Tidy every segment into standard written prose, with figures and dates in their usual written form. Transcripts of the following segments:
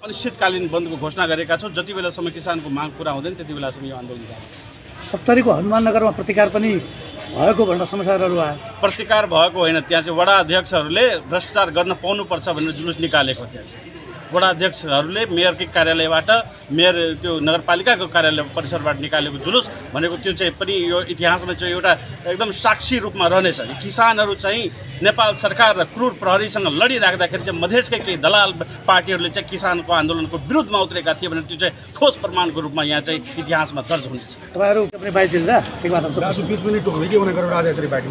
अनिश्चितकालीन बन्दको घोषणा गरेका छौँ। जति बेलासम्म किसानको माग पुरा हुँदैन त्यति बेलासम्म यो आन्दोलन जारी। 70 को हनुमाननगरमा प्रतिकार पनि भएको भनेर समाचारहरू आयो। प्रतिकार भएको होइन, त्यहाँ चाहिँ वडा अध्यक्षहरूले भ्रष्टाचार गर्न पाउनुपर्छ भनेर जुलुस निकालेको त्यहाँ चाहिँ वडा अध्यक्षहरूले मेयरकै कार्यालयबाट मेयर त्यो नगरपालिकाको कार्यालय परिसरबाट निकालेको जुलुस भनेको त्यो चाहिँ पनि यो इतिहासमा चाहिँ एउटा एकदम साक्षी रूपमा रहनेछ। किसानहरू चाहिँ नेपाल सरकार र क्रूर प्रहरीसँग लडिराख्दाखेरि चाहिँ मधेसकै केही दलाल पार्टीहरूले चाहिँ किसानको आन्दोलनको विरुद्धमा उत्रेका थिए भनेर त्यो चाहिँ ठोस प्रमाणको रूपमा यहाँ चाहिँ इतिहासमा दर्ज हुनेछ। तपाईहरु पनि बाइट दिनु ल, ठीक बात छ। 20 मिनट हो गयो उनीहरुको राजयात्री बाइट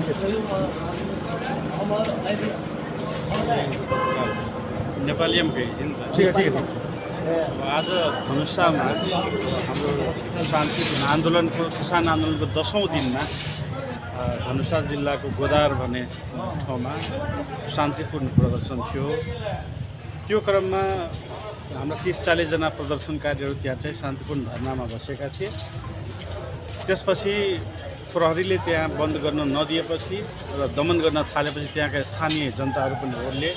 नेपालीमा गइसिन्। ठीक है। आज धनुषामा हाम्रो शान्तिपूर्ण आन्दोलनको किसान आन्दोलनको 10औं दिनमा धनुषा जिल्लाको गोदार भन्ने ठाउँमा शान्तिपूर्ण प्रदर्शन थियो। त्यो क्रममा हाम्रो 30-40 जना प्रदर्शनकारीहरू त्यहाँ चाहिँ शान्तिपूर्ण धरनामा बसेका थिए। त्यसपछि प्रहरीले त्यहाँ बन्द गर्न नदिएपछि र दमन गर्न थालेपछि त्यहाँका स्थानीय जनताहरू पनि ओर्ले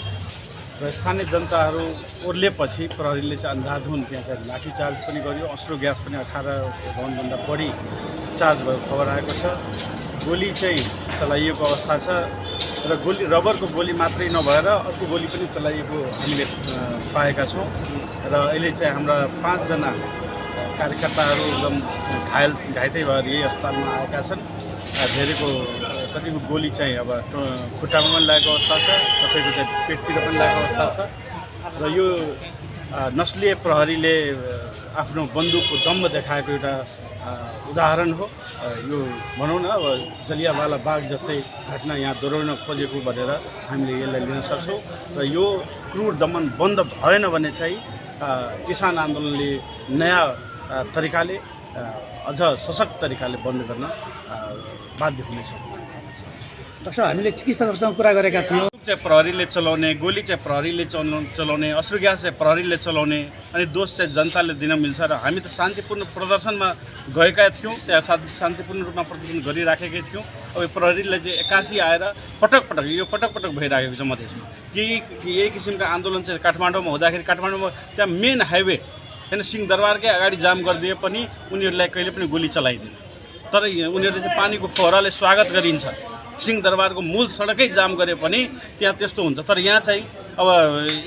र स्थानीय जनताहरू ओर्लेपछि प्रहरीले चाहिँ अन्धाधुन त्यहाँ चाहिँ लाठीचार्ज पनि गर्यो। अश्रु ग्यास पनि 18 भन्दा बढी चार्ज भएको खबर आएको छ। गोली चाहिँ चलाइएको अवस्था छ र गोली रबरको गोली मात्रै नभएर अर्को गोली पनि चलाइएको हामीले पाएका छौँ र अहिले चाहिँ हाम्रा 5 जना कार्यकर्ताहरू एकदम घाइते भएर यही अस्पतालमा आएका छन्। धेरैको कतिको गोली चाहिँ अब खुट्टामा पनि लागेको अवस्था छ, कसैको चाहिँ पेटतिर पनि लागेको अवस्था छ र यो नस्लीय प्रहरीले आफ्नो बन्दुकको दम्भ देखाएको एउटा उदाहरण हो। यो भनौँ न अब जलियावाला बाग जस्तै घटना यहाँ दोहोऱ्याउन खोजेको भनेर हामीले यसलाई लिन सक्छौँ र यो क्रूर दमन बन्द भएन भने चाहिँ किसान आन्दोलनले नयाँ तरिकाले अझ सशक्त तरिकाले बन्द गर्न बाध्य हुनेछ। डाक्टर साहब, हामीले चिकित्सकहरूसँग कुरा गरेका थियौँ। चाहिँ प्रहरीले चलाउने, गोली चाहिँ प्रहरीले चलाउने, अश्रु ग्यास चाहिँ प्रहरीले चलाउने अनि दोष चाहिँ जनताले दिन मिल्छ र हामी त शान्तिपूर्ण प्रदर्शनमा गएका थियौँ। त्यहाँ शान्तिपूर्ण रूपमा प्रदर्शन गरिराखेकै थियौँ। अब प्रहरीले चाहिँ एक्कासी आएर पटक पटक भइराखेको छ मधेसमा। यही किसिमका आन्दोलन चाहिँ काठमाडौँमा हुँदाखेरि काठमाडौँमा त्यहाँ मेन हाइवे होइन सिंहदरबारकै अगाडि जाम गरिदिए पनि उनीहरूलाई कहिले पनि गोली चलाइदिएन। तर उनीहरूले चाहिँ पानीको फोहराले स्वागत गरिन्छ। सिंहदरबारको मूल सडकै जाम गरे पनि त्यहाँ त्यस्तो हुन्छ। तर यहाँ चाहिँ अब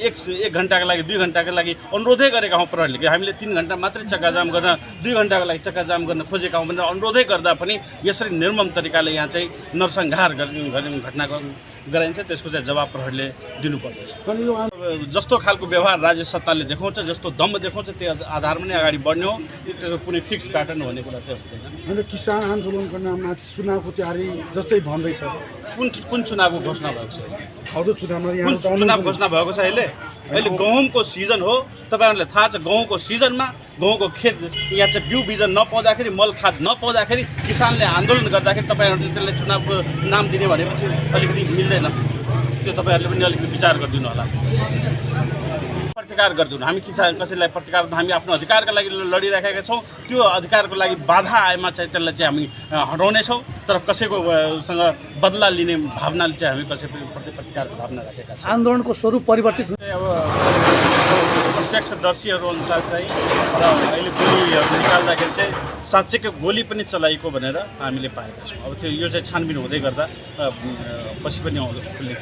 एक घन्टाको लागि 2 घन्टाको लागि अनुरोधै गरेका हौँ प्रहरीले कि हामीले 3 घन्टा मात्रै चक्काजाम गर्न 2 घन्टाको लागि चक्काजाम गर्न खोजेका हौँ भनेर अनुरोधै गर्दा पनि यसरी निर्मम तरिकाले यहाँ चाहिँ नरसंहार गर्ने घटना गराइन्छ। त्यसको चाहिँ जवाब प्रहरीले दिनुपर्दछ। जस्तो खालको व्यवहार राज्य सत्ताले देखाउँछ, जस्तो दम्ब देखाउँछ त्यो आधारमा नै अगाडि बढ्ने हो। त्यसको कुनै फिक्स प्याटर्न भन्ने कुरा चाहिँ हुँदैन। किसान आन्दोलनको नाममा चुनावको तयारी जस्तै भन्दैछ। कुन चुनावको घोषणा भएको छ? चुनाव घोषणा भएको छ। अहिले गहुँको सिजन हो। तपाईँहरूलाई थाहा छ गहुँको सिजनमा गहुँको खेत यहाँ चाहिँ बिउ बिजन नपाउँदाखेरि, मल खाद नपाउँदाखेरि किसानले आन्दोलन गर्दाखेरि तपाईँहरूले त्यसलाई चुनावको नाम दिने भनेपछि अलिकति मिल्दैन। त्यो तपाईँहरूले पनि अलिकति विचार गरिदिनु होला। प्रतिकार गरिदिनु। हामी किसान कसैलाई प्रतिकार, हामी आफ्नो अधिकारका लागि लडिराखेका छौँ। त्यो अधिकारको लागि बाधा आएमा चाहिँ त्यसलाई चाहिँ हामी हटाउनेछौँ। तर कसैको सँग बदला लिने भावनाले चाहिँ हामी कसैप्रति प्रतिकारको भावना राखेका छौँ। आन्दोलनको स्वरूप परिवर्तित अब प्रत्यक्षदर्शीहरू अनुसार चाहिँ र अहिले गोलीहरू निकाल्दाखेरि चाहिँ साँच्चैको गोली पनि चलाइएको भनेर हामीले पाएका छौँ। अब त्यो यो चाहिँ छानबिन हुँदै गर्दा पछि पनि खुल्ने।